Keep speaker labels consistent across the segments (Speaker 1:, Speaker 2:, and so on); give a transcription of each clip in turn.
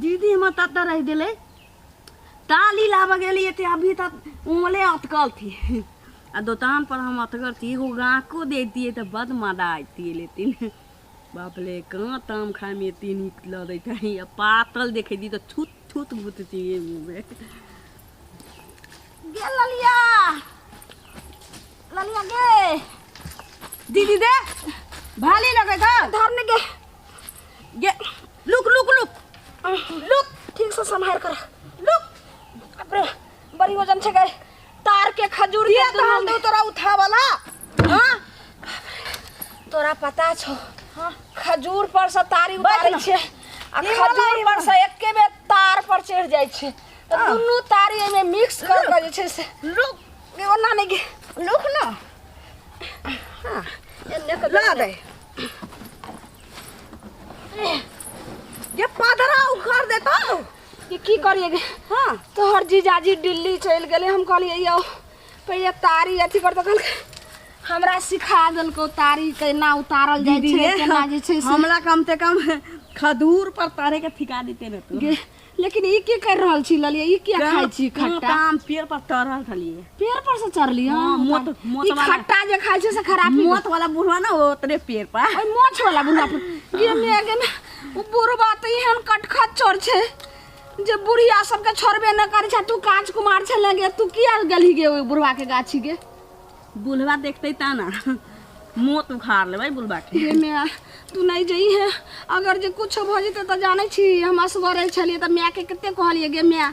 Speaker 1: दीदी हमर तत रहि गेलै ताली लाबऽ गेलियै तऽ अभी तक उमले अटकल थी आ दोकान पर हम अटकल थी एगो गाहको दैतियै तऽ बड मजा अयतियै लेकिन बाप रे कहाँ ताम खायमे एते नीक लगैत है आ पातल देखै छी तऽ छूत छूत घुटतियै मुँहमे
Speaker 2: गे ललिया ललिया गे
Speaker 1: दीदी दे भाली लगै छ
Speaker 2: धर ने गे
Speaker 1: गे लुक लुक लुक
Speaker 2: लुक ठीक से सम्हार कर लुक बाप रे बड़ी वजन छै गे तार के खजूर के
Speaker 1: के तहन दू तोरा उठावला
Speaker 2: हां तोरा पता छौ हां खजूर पर से तारी उतारै छै आ खजूर पर से एके बेर तार पर चढ़ जाइ छै तऽ दुनू तारी एहिमे मिक्स कर के जे छै से
Speaker 1: लुक
Speaker 2: ओना नहि गे
Speaker 1: लुक ना
Speaker 2: हां एने के
Speaker 1: ला दे ये पादरा उखाड़ देता
Speaker 2: ये की करिए गे
Speaker 1: हाँ
Speaker 2: तोहर जीजाजी दिल्ली चलि गेलै हम कहलियै यौ पहिले तारी अथी कर तऽ कहलकै हमरा सिखा देलकौ तारी केना उतारल जाइ
Speaker 1: दीदी
Speaker 2: छै
Speaker 1: रे,
Speaker 2: केना जे छै से
Speaker 1: हमरा कम से कम खजूर पर तारे के ठिका देते ने तू
Speaker 2: गे लेकिन ई की कर रहल छी ललिया ई किया खाइ छी खट्टा
Speaker 1: काम पेड़ पर चढ़ल छलिए
Speaker 2: पेड़ पर से चढ़ली
Speaker 1: हाँ, मोत- मोत
Speaker 2: ई
Speaker 1: वाला।
Speaker 2: खट्टा जे खाइ छै से खराबी
Speaker 1: मौत वाला बुढ़वा ना ओतरे पेड़ पर
Speaker 2: ओहि मोछ वाला बुढ़वा पर गे मे गे ने ओ बुढ़वा तऽ एहन कटखत चोर छै जे बुढ़िया सबके छोड़बे न करै छै तू काँच कुमार छले गे तू किया गेलही गे ओहि बुढ़वा के गाछी गे
Speaker 1: बुढ़वा देखते ता ना मौत उखाड़ लेबै बुढ़वा के
Speaker 2: गे माय तू नहि जइहे अगर जे कुछो भऽ जेतै तऽ जानै छी हम असगरे छलियै तऽ मायके कते कहलियै गे माय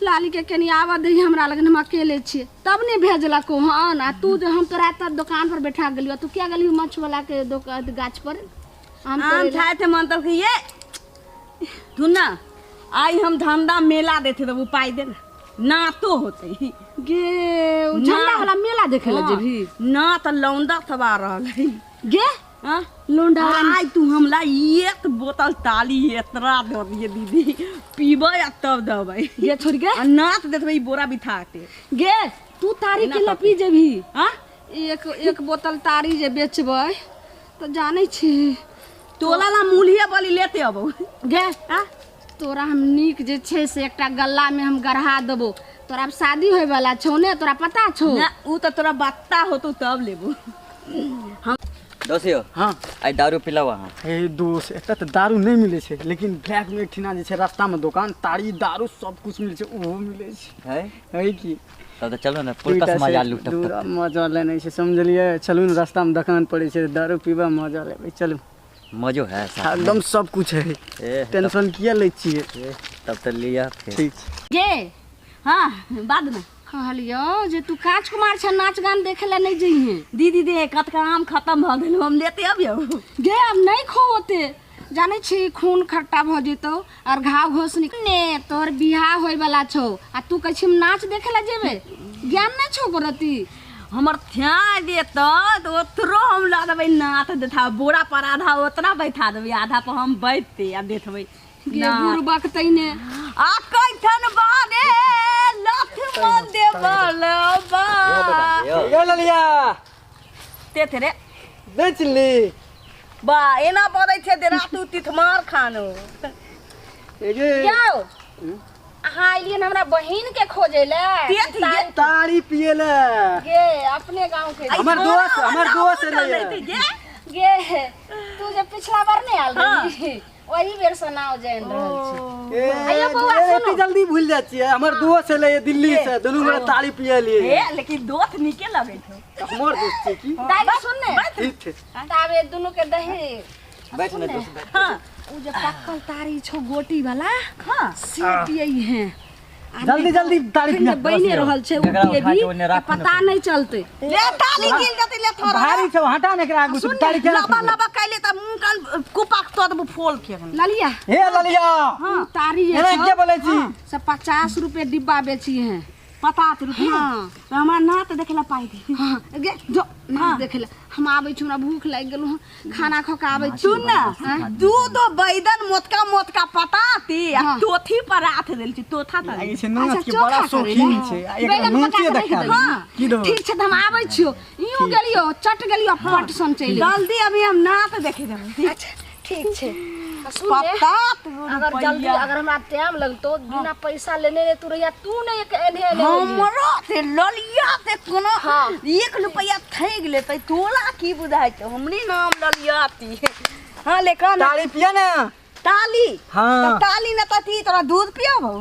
Speaker 2: लालीके कनि आबऽ दही हमरा लग हम अकेले छियै तब नहि भेजलको हन आ तू जे हम तोरा एतऽ दोकान पर बैठा गेलियो तू किया गेलही माछ वाला के दोकान गाछ पर आम
Speaker 1: आम
Speaker 2: तोड़ै लए?
Speaker 1: खाए थे मन तब ये तू ना आई हम धंधा मेला देते तब उपाय दे ना ना तो होते
Speaker 2: गे उ झंडा वाला मेला देखे ला जेबही
Speaker 1: ना तो लौंडा सब आ रहल है
Speaker 2: गे
Speaker 1: हाँ?
Speaker 2: लौंडा
Speaker 1: आइ तू हमला एक बोतल ताली एतरा दऽ दिए दीदी पीबै आ तब देबै
Speaker 2: गे छोड़ गे
Speaker 1: आ नाच देखबै ई बोरा बिठा के
Speaker 2: गे तू तारी
Speaker 1: एना
Speaker 2: के ला पी जेबही
Speaker 1: हाँ
Speaker 2: एक एक बोतल तारी जे बेचबै तऽ जानै छी
Speaker 1: तोला ला मूल्य बलि लेते अबौ
Speaker 2: गे आ तोरा हम नीक जे छै से एकटा गल्लामे हम गढ़ा देबो तोरा आब शादी होयवला छौ ने तोरा पता छौ
Speaker 1: ना उ तऽ तोरा बत्ता होतौ तब लेबो
Speaker 3: दोस्त यौ
Speaker 4: हाँ
Speaker 3: आइ दारू पिलाउ अहाँ
Speaker 4: हे दोस्त एतऽ तऽ दारू नहि मिलै छै लेकिन ब्लैकमे एक ठिना जे छै रास्तामे दोकान ताड़ी दारू सब कुछ मिलै छै ओहो मिलै छै
Speaker 3: है
Speaker 4: है की
Speaker 3: तब तऽ चलू ने पुरकस
Speaker 4: दुइटा
Speaker 3: मजा
Speaker 4: से
Speaker 3: लूटब
Speaker 4: दूरा
Speaker 3: तब
Speaker 4: मजा लेने छै समझलियै चलू ने रास्तामे दोकान पड़ै छै दारू पीबऽ मजा लेबै चलू
Speaker 3: मजो है साथ में।
Speaker 4: एकदम सब कुछ है
Speaker 3: ए,
Speaker 4: टेंशन किया लै छियै
Speaker 3: ए, तब तऽ लिअ फेर
Speaker 4: ठीक छै
Speaker 2: गे
Speaker 1: हाँ बाद में
Speaker 2: कहलियौ जे तू काज कुमार छ नाच गान देखे ला नहीं जइहे
Speaker 1: दीदी दे कतका आम खत्म भऽ गेल हम लेते अबियौ
Speaker 2: गे आब नहीं खो ओते जानै छी खून खट्टा भऽ जेतौ और घाव घोस ने तोहर बियाह होय वाला छौ आ तू कहै छी हम नाच देखे ला जेबे ज्ञान नहीं छौ गोरती
Speaker 1: हमर थ्या देतौ तऽ ओतरो हम लऽ देबै नाथ देथा बोरा पर आधा ओतना बैठा देबै आधा पर हम बैठते आ देखबै
Speaker 2: गे
Speaker 1: नाथ।
Speaker 2: बुड़बक तैने
Speaker 1: आ कैथन बारे लक्ष्मण देवल बा
Speaker 3: यौ,
Speaker 4: ये ललिया
Speaker 1: ते थे रे
Speaker 4: बेच ली
Speaker 1: बा एना बदै छै दे रातू तिथमार खानो
Speaker 4: एगे
Speaker 2: यौ अहाँ एलियै हमरा बहिन के खोजे ले
Speaker 1: ते थी ये
Speaker 4: ताड़ी पिए ले
Speaker 2: गे अपने गांव के
Speaker 4: हमर दोस्त हमर दोस्त एलै
Speaker 1: गे
Speaker 2: गे तू जे पिछला बार नहीं आयल रही वही बेर से नाव जानि रहल छी
Speaker 4: ए,
Speaker 2: आइयो बौआ,
Speaker 4: ए,
Speaker 2: सुनू।
Speaker 4: एते जल्दी भूल जाइ छियै हमर दोस्त एलै दिल्ली से दुनू गोरा ताड़ी पिए लिए
Speaker 1: ए लेकिन दोस्त नीके लगै छौ
Speaker 4: हमर दोस्त छै की
Speaker 2: दाइ सुन ने
Speaker 4: ठीक छै
Speaker 2: ताबे दुनू के दही
Speaker 3: बैठ ने दोस्त बैठ
Speaker 1: हाँ
Speaker 2: उ जे पक्कल तारी छौ गोटी वाला
Speaker 1: हाँ
Speaker 2: से पियै हैं
Speaker 4: जल्दी जल्दी ताड़ी
Speaker 2: अखन जे
Speaker 4: पिया
Speaker 2: बनि रहल छै उ
Speaker 3: एकरा उठा
Speaker 2: पियेबी
Speaker 3: के ओन्ने
Speaker 2: तऽ
Speaker 3: राखू ने
Speaker 2: पता नहीं चलतै
Speaker 1: ले ताली गिल जतै ले थोड़ा
Speaker 4: भारी छौ हटा ने एकरा आगू से ताड़ी केना
Speaker 1: लबा लबा कैले त मुंह कान कुपाक तो देबो फोल के
Speaker 2: ललिया
Speaker 4: हे ललिया
Speaker 2: उ तारी जे
Speaker 4: एना
Speaker 2: छौ
Speaker 4: के बोलै छी
Speaker 2: से 50 रुपए डिब्बा बेची हैं
Speaker 1: 50 रुपये
Speaker 2: हाँ।
Speaker 1: तो हमरा नात देखे ला पाइ दे
Speaker 2: हाँ गे जो ना देखे ला हम आबै छी हमरा भूख लागि गेल हँ खाना खा के आबै छी
Speaker 1: सुन ना दूध बैदन मोटका मोटका पताती आ
Speaker 2: हाँ।
Speaker 1: तोथी पर राख देल छी तोथा तर
Speaker 4: लागै छै
Speaker 2: अच्छा,
Speaker 4: ननद के
Speaker 2: चोखा
Speaker 4: बड़ा
Speaker 2: करै
Speaker 4: शौकीन
Speaker 2: ला।
Speaker 4: छै आ एकरा
Speaker 2: बैगन
Speaker 4: नोचे
Speaker 2: पका के
Speaker 4: देखा
Speaker 2: राखि देबै।
Speaker 4: की दो
Speaker 2: ठीक छै तऽ हम आबै छियौ यूं गेलियौ चट गेलियौ पट सन चलि एलियौ।
Speaker 1: जल्दी अभी हम नात देखे देबै
Speaker 2: अच्छा ठीक छै
Speaker 1: पता
Speaker 2: अगर जल्दी अगर हमरा टाइम लगतो बिना पैसा लेने रे तू रहिया तू नहीं एक एने एने
Speaker 1: हमरो से ललिया से कोनो 1 रुपया थैग लेतै तोला की बुझाइ छौ हमरे नाम ललियाती। हां ले कन
Speaker 4: ताली पिया ना
Speaker 1: ताली।
Speaker 4: हाँ।
Speaker 1: तो ताली न तती तोरा दूध पियाबौ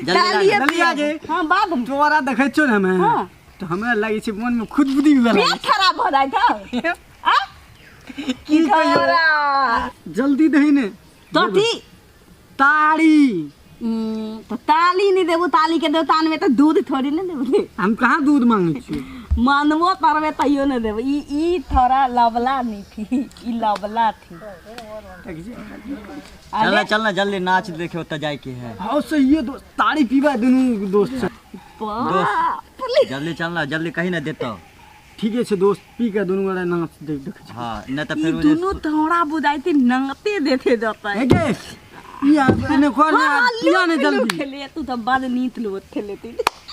Speaker 3: जल्दी
Speaker 4: ललिया जे
Speaker 1: हां बाद में
Speaker 4: तोरा देखै छौ ने हमे।
Speaker 1: हां।
Speaker 4: तो हमरा लागै छै मन में खुदबुदी वाला
Speaker 1: पेट खराब भ जाइ छौ आ
Speaker 4: की कहियो जल्दी दही ने
Speaker 1: तती
Speaker 4: ताड़ी
Speaker 1: तो ताली नहीं देबो ताली के दोतान में तो दूध थोड़ी ने देबो।
Speaker 4: हम कहाँ दूध मांगे छियै
Speaker 1: मानबो तरबे तैयो ने देबो। ई ई थोड़ा लवला नहीं थी ई लवला थी।
Speaker 3: चलना चलना जल्दी नाच देखे ओतऽ जाय के है।
Speaker 4: हां सही है दोस्त ताड़ी पीबा दुनू दोस्त से।
Speaker 3: दोस्त जल्दी चलना जल्दी कहीं ना देतो।
Speaker 4: ठीक है दोस्त पी के दुनू गोरा नाच देख देख।
Speaker 3: हां न त फेर
Speaker 1: दुनू थोड़ा बुझाइते नंगते देते जतै
Speaker 4: हे गे पिया ने कर ना पिया ने जल्दी
Speaker 1: खेले तू त बाद नीत लोत खेलेती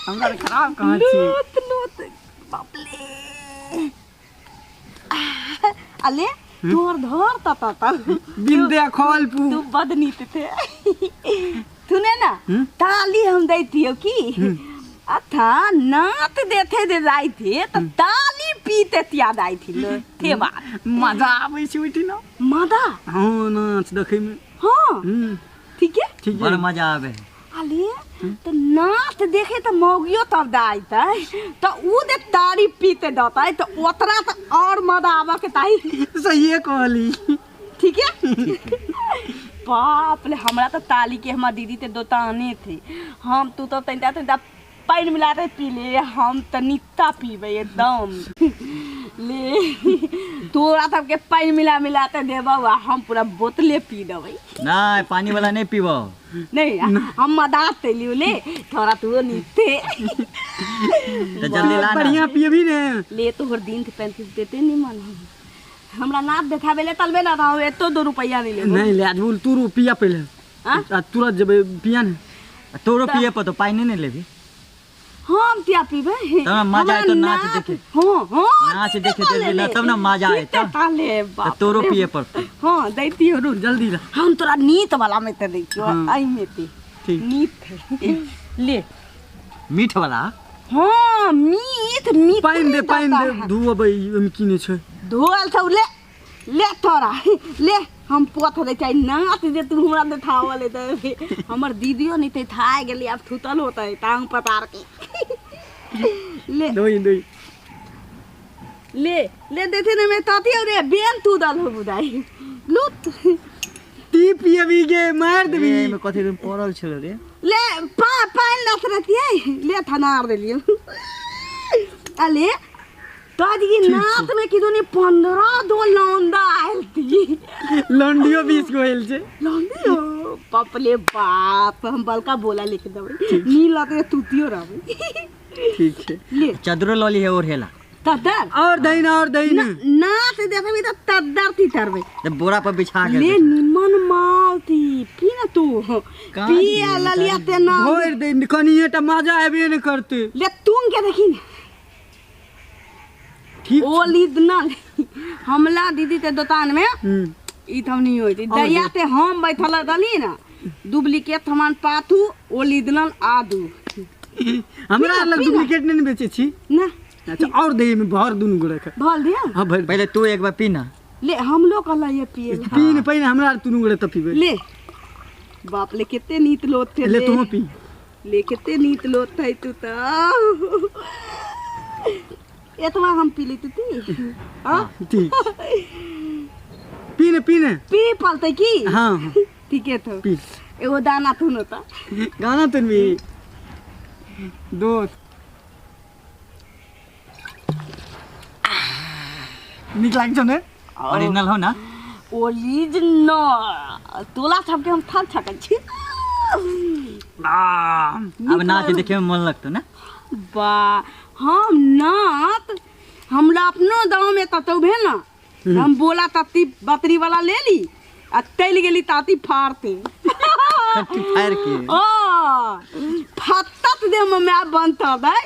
Speaker 4: हमरा खराब कहां छी
Speaker 1: लोत लोत बाप ले अले तोर धर त त
Speaker 4: बिन देखल पू
Speaker 1: तू बद नीत थे तूने ना ताली हम दैतियो की अथा नात देते दे जाई थे त ताली पीते त्याद आई थी लो थे बात
Speaker 4: मजा आबै छै ओठी ना
Speaker 1: मजा।
Speaker 4: हां नाच देखै में।
Speaker 1: हां ठीक है
Speaker 4: ठीक है
Speaker 3: बड़ मजा आवे
Speaker 1: अले तो नाच देखे त मौगियो तब दाइतै त ऊ दे तारी पीते दतै त ओतरा त और मजा आबा के ताई
Speaker 4: सही कहली।
Speaker 1: ठीक है बाप ले हमरा त ताली के हमर दीदी ते दोताने थे हम तू तो तंता तंता पानी मिलाते पी ले हम त नित्ता पीबे एकदम ले तोरा तब के पानी मिला मिलाते देबौ आ हम पूरा बोतले पी देबै।
Speaker 3: नहीं पानी वाला नहीं पीबो
Speaker 1: नहीं हम मदात लियो ले थोड़ा तू नीते
Speaker 3: तो जल्दी ला ना
Speaker 4: बढ़िया पीबी ने
Speaker 1: ले तोहर दिन के 35 देते नहीं मन हमरा नाच देखाबे ले तलबे ना रहो एतो 2 रुपया नहीं लेबो।
Speaker 4: नहीं ले आज बोल तू रुपया पहले आ तुरंत जेबे पिया ने
Speaker 3: तोरो पिए पर तो पानी नहीं लेबी
Speaker 1: हम क्या पीबे
Speaker 3: तब मजा आए तो नाच देखे।
Speaker 1: हां हां
Speaker 3: नाच देखे ते ना तब ना मजा आए तब तोरो पिए पड़ते।
Speaker 1: हां दैती हो
Speaker 4: जल्दी ला
Speaker 1: हम तोरा नीत वाला में ते दैतियो आई में ते
Speaker 4: ठीक
Speaker 1: नीत ले
Speaker 3: मीठ वाला।
Speaker 1: हां मीठ मीठ
Speaker 4: पानी दे धोबै ओमे की नै छै
Speaker 1: धोल छौ ले ले तोरा ले हम पोथ दे चाहे नाच दे तू हमरा देखावल दे हमर दीदियो नहीं ते थाय गेली आब थुतल होतै टांग पतार के ले
Speaker 4: दोई दोई
Speaker 1: ले ले देथे ने मैं ताती रे बेन तू दल हो बुदाई लुत
Speaker 4: ती पियबी गे मार देबी
Speaker 3: एमे कथि दिन पड़ल छल रे
Speaker 1: ले पा पानि लत रहतियै ले थनार देलियो अले ताजी नाथ में की दोनी 15 दो लौंडा आयल थी
Speaker 4: लौंडियो 20 गो आयल छै
Speaker 1: लौंडियो बाप ले बाप हम बलका बोला लिख देबै नी लते तूतियो रहबै।
Speaker 4: ठीक छै
Speaker 1: ले
Speaker 3: चादरो ल ली है और हेला
Speaker 1: तदर
Speaker 4: और दही और दही
Speaker 1: नाथ देखबी त तदर थी तरबै
Speaker 3: त बोरा पर बिछा के
Speaker 1: ले निमन माल थी पी ना तू पी ललिया ते ना
Speaker 4: भोर दे कनिए त मजा आबे न करते
Speaker 1: ले तुंग के देखी ने
Speaker 4: ठीक
Speaker 1: ओ लीद ना हमला दीदी ते दोतान में ई थम नहीं होई थी दया ते हम बैठल रहली ना डुप्लीकेट थमान पाथू ओ लीदनल आदू
Speaker 4: हमरा लग डुप्लीकेट नहीं बेचे छी
Speaker 1: ना।
Speaker 4: अच्छा और दही में भर दुनु गोरे के
Speaker 1: भर दिया।
Speaker 4: हां भर
Speaker 3: पहले तू एक बार पी ना
Speaker 1: ले हम लोग कहला ये पिए
Speaker 4: पी ने पहले हमरा दुनु गोरे त पीबे
Speaker 1: ले बाप ले कितने नीत लोत थे
Speaker 4: ले तू पी
Speaker 1: ले कितने नीत लोत थे तू त एतवा हम पी लेती थी। हां
Speaker 4: ठीक पी ने पी ने
Speaker 1: पी पलते की।
Speaker 4: हां
Speaker 1: ठीक है तो
Speaker 4: पी
Speaker 1: एगो दाना तू न त
Speaker 4: गाना तुन भी दोस्त निक लाग छ ने
Speaker 3: ओरिजिनल हो ना
Speaker 1: ओरिजिनल तोला सबके हम थाल छकै छी।
Speaker 3: अब नाच देखे में मन लगतो ना
Speaker 1: बा हम नाच हमरा अपनो गाँव में ततौ भेल ना हम बोला ताती बतरी वाला ले ली आ तैल गेली ताती फाड़ते
Speaker 3: फाड़ के
Speaker 1: ओ फत्तत दे माय बनता दे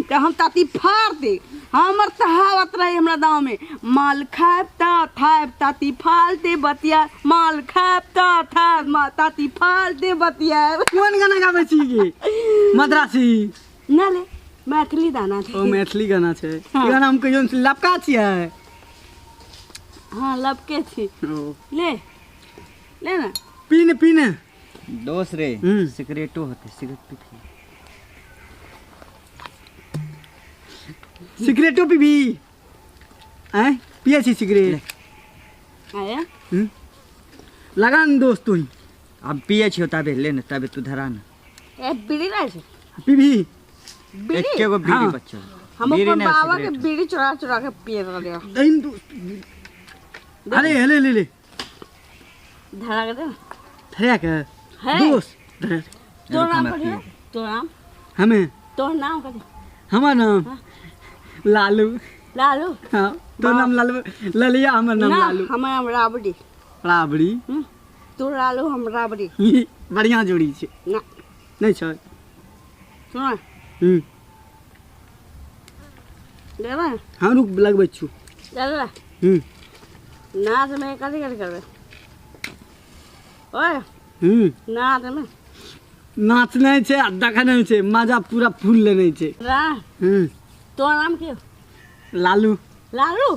Speaker 1: त हम ताती फाड़ दे। हमर तहावत रहे हमरा गाँव में माल खाब त थाब ताती फालते बतिया माल खाब त थाब ताती फालते बतिया।
Speaker 4: कोन गाना गाबै छी गे? मद्रासी
Speaker 1: ना ले मैथिली गाना छै।
Speaker 4: ओ मैथिली गाना छै। ई गाना हम कहियो लपका छियै।
Speaker 1: हाँ लपके छी। ले ले ना
Speaker 4: पीने पीने
Speaker 3: दोस्त रे सिगरेटो होते सिगरेट पी
Speaker 4: सिगरेटो पीबी आय पिए छी सिगरेट
Speaker 1: आया
Speaker 4: लगा न दोस्त तू
Speaker 3: अब पिए छियो तबे ले न तबे तू धरा न
Speaker 1: ए बीड़ी लाइ छै
Speaker 4: पीबी
Speaker 1: बीड़ी
Speaker 3: एके गो बीड़ी बच्चा
Speaker 1: हम अपन बाबा के बीड़ी चुरा चुरा के पिए रहलियो।
Speaker 4: दइन दोस्त अरे ले ले ले
Speaker 1: धरा के दे
Speaker 4: धरा के दोस्त धरा
Speaker 1: तोर नाम कथी तोर नाम
Speaker 4: हमें
Speaker 1: तोर नाम कथी
Speaker 4: हमर नाम लालू।
Speaker 1: लालू
Speaker 4: हाँ तोर नाम लालू ललिया हमर नाम लालू।
Speaker 1: हमर नाम राबड़ी।
Speaker 4: राबड़ी
Speaker 1: तोर लालू हम राबड़ी
Speaker 4: बढ़िया जोड़ी छै।
Speaker 1: ना
Speaker 4: नहीं छै
Speaker 1: सुन देबा
Speaker 4: हाँ रुक लगबै छु
Speaker 1: चल नाच में कथी कथी करबै ओए नाच में
Speaker 4: नाच नहीं छै आ देखै नहीं छै मजा पूरा फूल लेने छै।
Speaker 1: तोर नाम की?
Speaker 4: लालू।
Speaker 1: लालू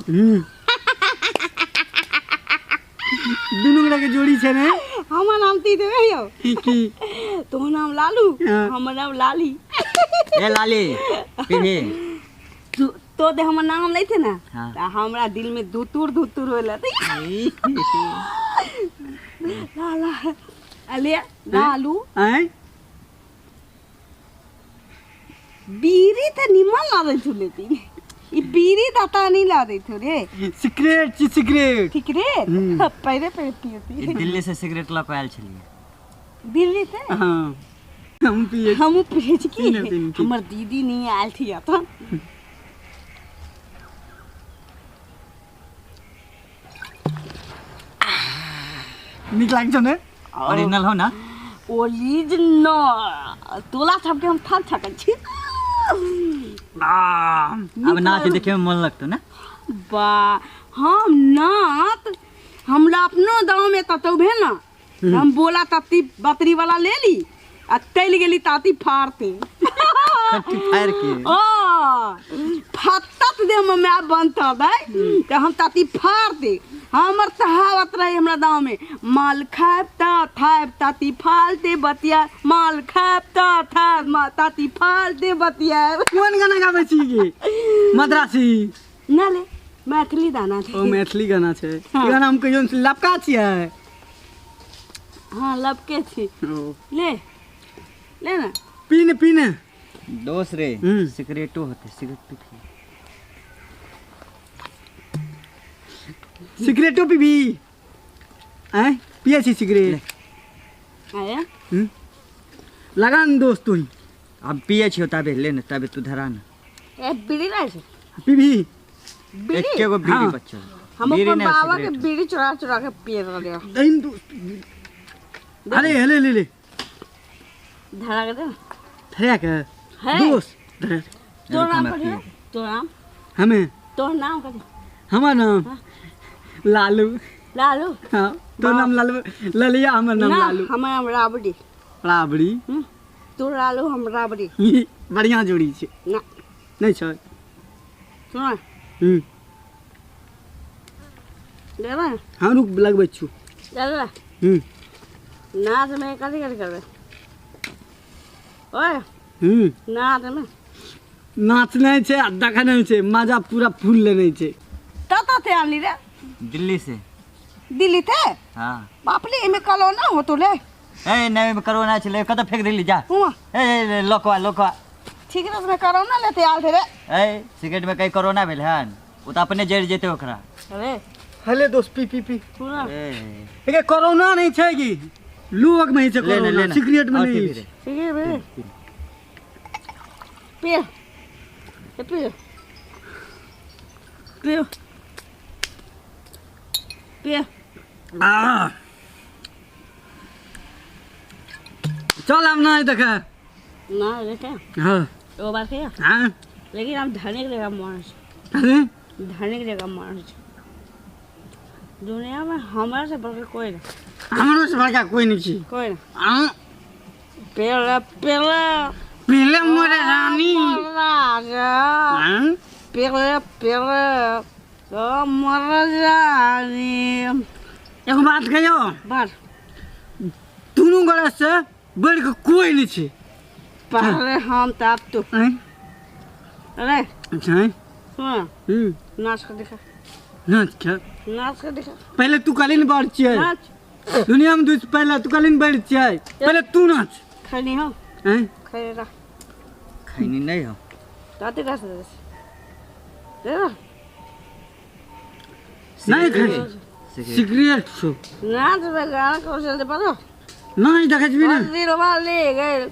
Speaker 4: दुनू गोटा के जोड़ी छै ने।
Speaker 1: हमर नाम ती देबे यौ
Speaker 4: की
Speaker 1: तोर नाम लालू हमर नाम लाली।
Speaker 3: ए लाली पीबी
Speaker 1: तो दे हमर नाम लैथे ना त हमरा दिल में धुतुर धुतुर होले लाला अले लालू
Speaker 4: आय
Speaker 1: बीड़ी त निमन लागै छौ लेकिन ई बीड़ी दाता नहीं लागै छौ रे।
Speaker 4: सिगरेट छी सिगरेट
Speaker 1: सिगरेट पहले पहले पियती।
Speaker 3: दिल्ली से सिगरेट ल के आयल छलियै।
Speaker 1: दिल्ली से?
Speaker 4: हां हम पिए
Speaker 1: हम पिए छी की हमर दीदी नहीं आयल थी त
Speaker 4: निक लाग छौ ने?
Speaker 3: ओरिजिनल हो ना?
Speaker 1: ओरिजिनल तोला सबके हम थक थक छी।
Speaker 3: अब नाच देखे में मन लगतो ना?
Speaker 1: बा हम नाच हमरा अपनो गाँव में ततौ भेल ना हम बोला ताती बतरी वाला ले ली आ तैल गेली ताती फाड़ते
Speaker 3: फाड़ के
Speaker 1: ओ फत्तत दे माय बनता दे त हम ताती फाड़ दे। हमर तहावत रहे हमरा गाँव में माल खाब त थाब ताती फालते बतिया माल खाब त थाब ताती फालते बतिया।
Speaker 4: कोन गाना गाबै छी गे? मद्रासी
Speaker 1: ना ले मैथिली गाना छै।
Speaker 4: ओ मैथिली गाना छै। ई गाना हम कहियो लपका छियै।
Speaker 1: हाँ लपके छी। ले ले ना
Speaker 4: पीने पीने
Speaker 3: दोस्त रे सिगरेटो होते सिगरेट पी
Speaker 4: सिगरेटो पीबी आय पिए छी सिगरेट
Speaker 1: आया
Speaker 4: लगा न दोस्त तू
Speaker 3: अब पिए छियो तबे ले न तबे तू धरा न
Speaker 1: ए बीड़ी लाइ छै
Speaker 4: पीबी
Speaker 1: बीड़ी
Speaker 3: एके गो बीड़ी बच्चा
Speaker 1: हम अपन बाबा के बीड़ी चुरा चुरा के पिए रहलियो।
Speaker 4: दइन दोस्त अरे ले ले ले
Speaker 1: धरा के दे
Speaker 4: धरा के दोस्त धरा
Speaker 1: तोर नाम कथी तोर नाम
Speaker 4: हमें
Speaker 1: तोर नाम कथी
Speaker 4: हमर नाम लालू।
Speaker 1: लालू
Speaker 4: हाँ तोर नाम लालू ललिया हमर नाम लालू।
Speaker 1: हमर नाम राबड़ी।
Speaker 4: राबड़ी
Speaker 1: तोर लालू हम राबड़ी
Speaker 4: बढ़िया जोड़ी छै।
Speaker 1: ना
Speaker 4: नहीं छै
Speaker 1: सुन देबा
Speaker 4: हाँ रुक लगबै छु
Speaker 1: चल नाच में कथी कथी करबै ओए नाच में
Speaker 4: नाच नहीं छै आ देखै नहीं छै मजा पूरा फूल लेने छै।
Speaker 1: तत थे आनली रे?
Speaker 3: दिल्ली से।
Speaker 1: दिल्ली थे?
Speaker 3: हाँ
Speaker 1: बाप रे एमे कलोना होतो ले।
Speaker 3: ए नहीं एमे करोना छले कत फेंक दिल्ली जा
Speaker 1: हुआ
Speaker 3: ए लोकवा लोकवा
Speaker 1: ठीक रे में करोना लेते आल थे रे।
Speaker 3: ए सिगरेट में कहीं कोरोना भेल हन उ त अपने जड़ जेते ओकरा।
Speaker 1: अरे
Speaker 4: हेले दोस्त पी पी पी
Speaker 1: पूरा
Speaker 4: ए कोरोना नहीं छै की लोग में ही छै कोरोना सिगरेट में नहीं छै।
Speaker 1: सिगरेट में पिए पिए पिए पिए
Speaker 4: आ चल हम नहीं देखे।
Speaker 1: ना देखे।
Speaker 4: हाँ।
Speaker 1: एगो बात कहियो?
Speaker 4: हाँ।
Speaker 1: लेकिन हम धनिक जगह मानस।
Speaker 4: अरे?
Speaker 1: धनिक जगह मानस। दुनिया में हमरा से बढ़कर कोई ना।
Speaker 4: हमरो से बड़का कोई नहीं छी।
Speaker 1: कोई ना।
Speaker 4: हाँ।
Speaker 1: पेला पेला।
Speaker 4: पीले मोरे रानी।
Speaker 1: राजा।
Speaker 4: हाँ?
Speaker 1: पेला पेला। तो मर जानी।
Speaker 4: एगो बात कहियो?
Speaker 1: बात।
Speaker 4: दुनू गोरा से बढ़ के कोई नहीं छी।
Speaker 1: पहले हम तब तू।
Speaker 4: आँय?
Speaker 1: अरे।
Speaker 4: अच्छा, आँय?
Speaker 1: सुन।
Speaker 4: हम्म।
Speaker 1: नाच के दिखा।
Speaker 4: नाच के?
Speaker 1: नाच के दिखा।
Speaker 4: पहले तू कालीन बढ़ छियै।
Speaker 1: नाच।
Speaker 4: दुनिया में तू पहले तू कालीन बढ़ छियै। पहले तू नाच।
Speaker 1: खैनी हो।
Speaker 4: आँय?
Speaker 1: खैनी रह।
Speaker 3: खैनी नहीं हो।
Speaker 1: ताते रस दे। दे ना।
Speaker 4: नहीं खैनी। सिगरेट छो।
Speaker 1: नाच में गाना कौशल दे पारो।
Speaker 4: नहीं देखै छी ना।
Speaker 1: दिलवा ले गए।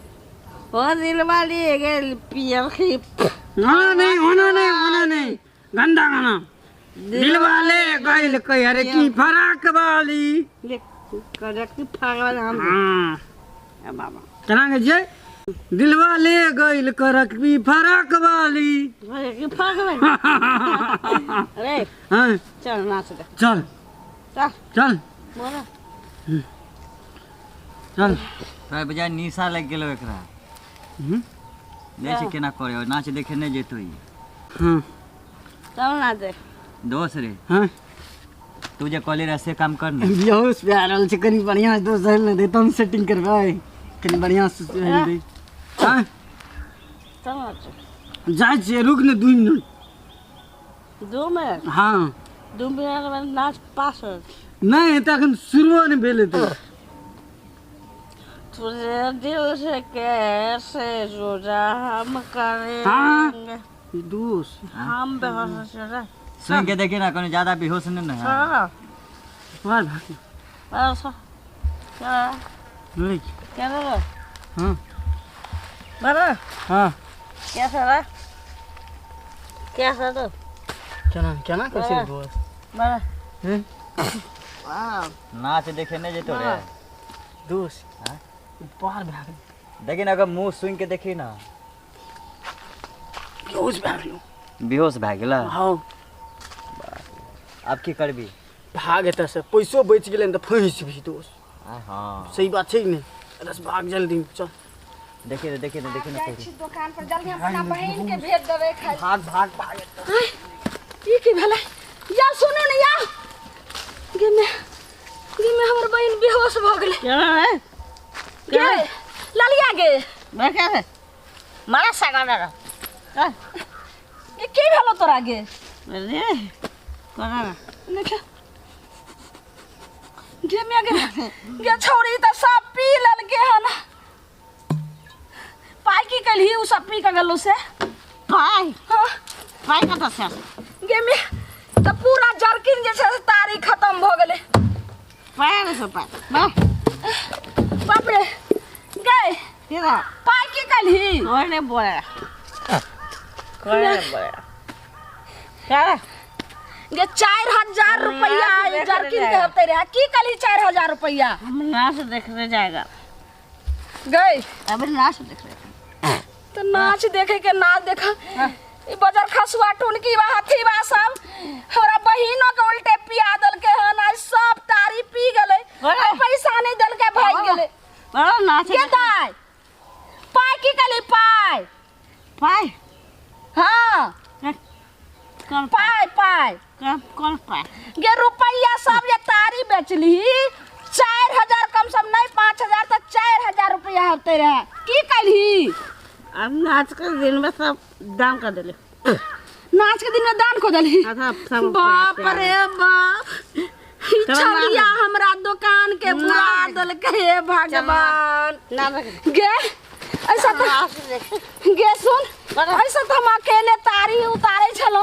Speaker 1: ओ दिलवा ले गए पियर की।
Speaker 4: ना नहीं होना नहीं होना नहीं। गंदा गाना। दिलवा ले गइल कह रे की फराक वाली।
Speaker 1: ले कर की फराक वाली हम।
Speaker 4: हां।
Speaker 1: ए बाबा।
Speaker 4: केना के जे दिलवा ले गइल करक की फराक वाली।
Speaker 1: अरे की फराक वाली। अरे।
Speaker 4: हां।
Speaker 1: चल नाच दे।
Speaker 4: चल।
Speaker 1: चल।
Speaker 4: चल।
Speaker 1: बोला।
Speaker 4: चल।
Speaker 3: तोरा बजाय निशा लग गेलो एकरा।
Speaker 4: हम्म।
Speaker 3: नहीं छै केना करे नाच देखे नहीं जेतो ई।
Speaker 4: हां।
Speaker 1: चल नाच दे।
Speaker 3: दोस्त रे।
Speaker 4: हां।
Speaker 3: तू जे कहली रहे से काम कर ने।
Speaker 4: बेहोश भए रहल छै कनी बढ़िया से दोस्त हेल ने दे तब सेटिंग करबै। कनी बढ़िया से हेल दे। हां।
Speaker 1: चल नाच।
Speaker 4: जाइ छियै रुक ने 2 मिनट।
Speaker 1: 2 मिनट?
Speaker 4: हां।
Speaker 1: 2 मिनट में नाच पास हो।
Speaker 4: नहीं त अखन शुरुओ नहीं भेल हेतै।
Speaker 1: तुझे दिल से कैसे जुदा हम करेंगे।
Speaker 4: हाँ। दोस्त।
Speaker 1: हम बेहोश हो रहे।
Speaker 3: सुन के देखी ना कोनो ज्यादा बेहोश नहीं ना है।
Speaker 1: हाँ।
Speaker 4: वाह भाई।
Speaker 1: बस। क्या?
Speaker 4: नहीं।
Speaker 1: क्या रे?
Speaker 4: हाँ।
Speaker 1: बड़ा।
Speaker 4: हाँ।
Speaker 1: क्या सर? क्या सर तो?
Speaker 4: क्या ना क्या ना कैसे दोस्त?
Speaker 1: बड़ा।
Speaker 4: हैं?
Speaker 1: वाह।
Speaker 3: नाच देखे नहीं जेतो रे।
Speaker 4: दोस्त।
Speaker 3: हाँ?
Speaker 4: पार भाग।
Speaker 3: देखी ना अगर मुंह सुन के देखी ना।
Speaker 4: बेहोश भए गेलो।
Speaker 3: बेहोश भए गेला?
Speaker 4: हाँ।
Speaker 3: अब की करबी?
Speaker 4: भाग एतऽ से पैसो बचि गेलै तऽ फँसि भी दोस्त।
Speaker 3: हाँ।
Speaker 4: सही बात छै कि नहीं? एतऽ से भाग जल्दी चल।
Speaker 3: देखी ने देखी ने देखी ने।
Speaker 2: जाइ छी दुकान पर जल्दी हम अपना बहिन के भेज देबै खाइ।
Speaker 4: भाग भाग भाग।
Speaker 2: ई की भेलै? या सुनू ने या। गे में हमर बहिन बेहोश भऽ गेलै।
Speaker 1: क्या रे?
Speaker 2: गे ललिया गे।
Speaker 1: मैं क्या रे? मारा सागा ना।
Speaker 2: ये की भेलो तोरा गे?
Speaker 1: अरे कोना ना।
Speaker 2: देख गे में गे गे छौरी त सब पी लेलके हन। पाइ की कलही उ सब पी के गेलो से?
Speaker 1: पाइ।
Speaker 2: हां।
Speaker 1: पाइ कत से?
Speaker 2: गे में त पूरा जर्किन जे छै से तारी खत्म भ गेलै।
Speaker 1: पाइ ने से पाइ। बा।
Speaker 2: बाप रे। गे
Speaker 1: की रे?
Speaker 2: पाइ की कलही?
Speaker 1: कोई नहीं बोले। कोई नहीं बोले। क्या रे?
Speaker 2: गे 4000 रुपया जर्किन के होते रहे। की कलही 4000 रुपया?
Speaker 1: हम नाच देखने जाएगा।
Speaker 2: गए
Speaker 1: अब नाच देख रहे।
Speaker 2: तो नाच देखे के नाच देखा। ई बजर खसुआ टुनकी बा हाथी बा सब हमरा बहिनो के उल्टे पिया देलके हन। आज सब तारी पी गेलै। पैसा नहीं देलके भाग गेलै।
Speaker 1: बड़ा नाच
Speaker 2: के दाइ पाइ की कलही पाइ?
Speaker 1: पाइ?
Speaker 2: हां।
Speaker 1: कौन
Speaker 2: पाइ? पाइ
Speaker 1: कौन पाइ?
Speaker 2: गे रुपया सब ये तारी बेचली 4000 कम से कम नहीं 5000 तक 4000 रुपया होते रहे। की कलही?
Speaker 1: अब नाच के दिन में सब दान कर देले।
Speaker 2: नाच के दिन में दान कर देली?
Speaker 1: अच्छा सब।
Speaker 2: बाप रे बाप। छौड़िया हमरा दुकान के बुरा देलके हे भगवान। गे ऐसा तो गे सुन ऐसा तो हम अकेले तारी उतारे छलो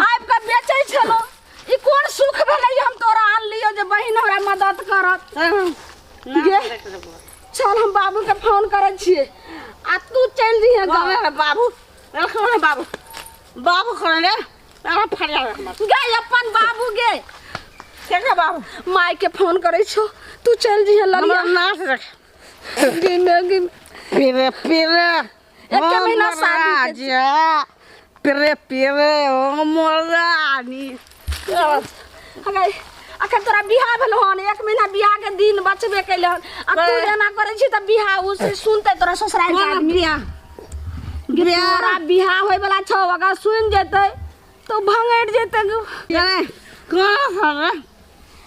Speaker 2: आबि के बेचै छलो। ई कोन सुख भेलै हम तोरा आन लियो जे बहिन हमरा मदद करत। गे चल हम बाबू के फोन करै छियै आ तू चलि जइहे गाँव।
Speaker 1: बाबू बाबू बाबू कौन रे? अरे फरिया
Speaker 2: गे अपन बाबू गे।
Speaker 1: के बाबू?
Speaker 2: माय के फोन करै छो तू चलि जइहे ललिया।
Speaker 1: नाच देख।
Speaker 2: गे गे
Speaker 4: पिरे पिरे
Speaker 2: एके महीना शादी के
Speaker 4: राजा पिरे पिरे ओ मोर रानी।
Speaker 2: अगर अखन तोरा बियाह भेल हन, एक महीना बियाह के दिन बचबे कैले हन, आ तू एना करै छी तऽ बियाह उ से सुनतै तोरा ससुराल के आदमी।
Speaker 4: बियाह
Speaker 2: तोरा बियाह होय वाला छौ, अगर सुनि जेतै तऽ भंगैट जेतै।
Speaker 4: अरे कौन है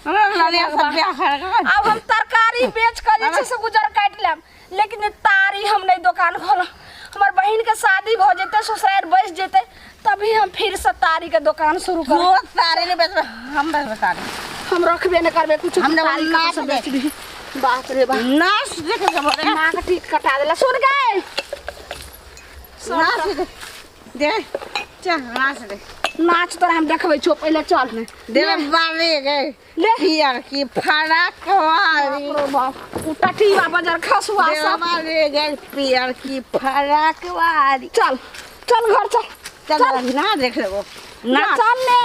Speaker 4: अरे लालिया सब बियाह कर।
Speaker 2: आब हम तरकारी बेच कऽ जे छै से गुजर काटि लेब, लेकिन तारी हम नहि दोकान खोलब। हमर बहिन के शादी भऽ जेतै, ससुराल बसि जेतै, तभी हम फिर से तारी के दोकान शुरू करब।
Speaker 4: वो तारे नहीं बेच, हम बेच तारे।
Speaker 2: हम रखबे नहि करबै कुछ।
Speaker 4: हम
Speaker 2: तारी
Speaker 4: नाच
Speaker 2: कतऽ से बेचबही? बाप रे बाप,
Speaker 4: नाच देख जब रे
Speaker 2: नाक टीक कटा देला। सुन गए?
Speaker 4: नाच दे दे, चल नाच दे।
Speaker 2: नाच तोरा हम देखबै छौ, पहिले चल।
Speaker 4: दे बाली गए
Speaker 2: ले।
Speaker 4: पियर की फराक वाली।
Speaker 2: बाप रे बाप, उ टटीवा बजर खसुआ
Speaker 4: दे
Speaker 2: सब।
Speaker 4: बाली गए पियर की फराक वाली।
Speaker 2: चल चल, घर चल।
Speaker 4: चल अभी ना देख लेबो।
Speaker 2: ना चल ने।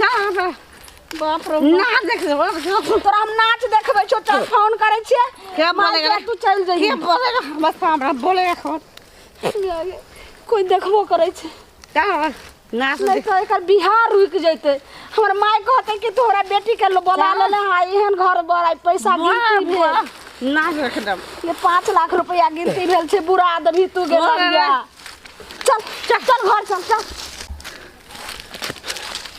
Speaker 4: चल।
Speaker 2: बाप रे,
Speaker 4: ना देख लेबो।
Speaker 2: तोरा हम नाच देखबै छौ। चल, फोन करै छियै।
Speaker 4: के बोलेगा?
Speaker 2: माय के, तू चलि
Speaker 4: के
Speaker 2: जइहे।
Speaker 4: बोलेगा? बस हमरा बोलेगा कौन?
Speaker 2: कोई देखबो करै छै?
Speaker 4: चल नाच
Speaker 2: नहि
Speaker 4: देख।
Speaker 2: तऽ एकर बिहार रुकि जैतै। हमर माय कहतै कि तोहरा बेटी के बोला लेले हँ, एहन घर बड़ पैसा गिनती भेल।
Speaker 4: नाच देख दम।
Speaker 2: ये 5 लाख रुपया गिनती भेल छै, बुरा देबही तू गेल। चल चल चल, घर चल चल।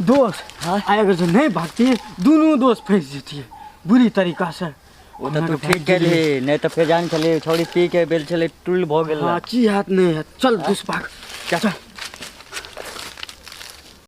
Speaker 4: दोस्त, आइ अगर जो नहीं भागती, दोनों दोस्त फंस जेतिए बुरी तरीका से।
Speaker 3: ओ तऽ तू ठीक गेलही, नहि तऽ फेर जान छलै छौड़ी पी के बेल छलै, टुल भऽ गेल।
Speaker 4: हाँ, की हाथ नहीं है। चल दोस्त, भाग चल।